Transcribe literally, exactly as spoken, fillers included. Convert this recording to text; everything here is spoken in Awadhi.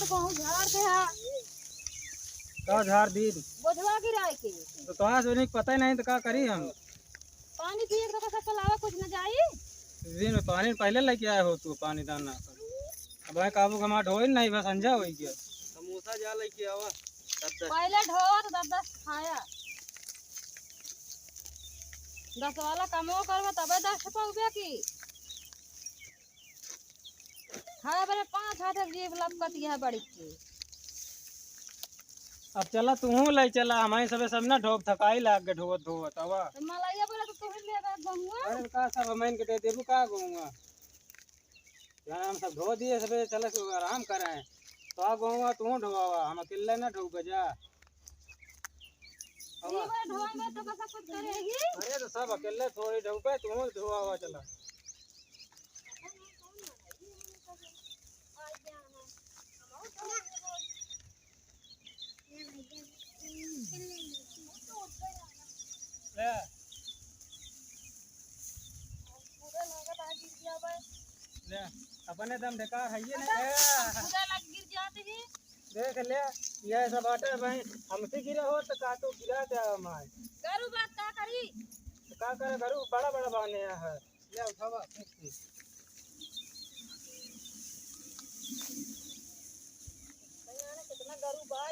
कहूँ झाड़ दे हा। का झाड़ दी? बोझवा गिराए के। तो तोहार से उन्हीं के पता ही नहीं तो का करी हम? पानी पिए के तो सब चलावा कुछ न जाई। दिन में पानी पहले लेके आए हो तू, पानी दाना। अब है काबू कमा ढोई नहीं, बस अंजा होई गया। समोसा जा लेके आवा, दस दस। पहले ढोवा तो दस दस खाया। दस वाला कमो करबा तबे दस पाउबे की। हाँ, बड़े पाँच हाथ जीभ लपकत यह बड़ी के। अब चला, तूहू ले चला, हमारे सबे सब ना ढोब थकाई लाग गए ढोवत ढोवत, आवा। तो मलैया बोला तो तू ही लेबे गहुआ। अरे का सब हमारे के दे देबू का गहुआ? यहाँ हम सब ढो दिए सबे, चले से आराम करें। तो आ गहुआ तू ढोवावा, हम अकेले ना ढोबे जा। ई आवा। बार ढोए में तो कैसा कुछ करेगी? अरे तो सब अकेले थोड़ी ढोबे, तू ढोवावा चला। ले। ले, अपने दम बेकार है ये नहीं। पूरा लग गिर जाते हैं। देख ले, ये सब बाटे भाई, हमसे गिरा हो तो का तो गिरा दे हमारे। गरू बात का करी? तो का करे गरू, बड़ा बड़ा बांधे हैं। ले उठावा, फेंक दे। भैया ने कितना गरू बा।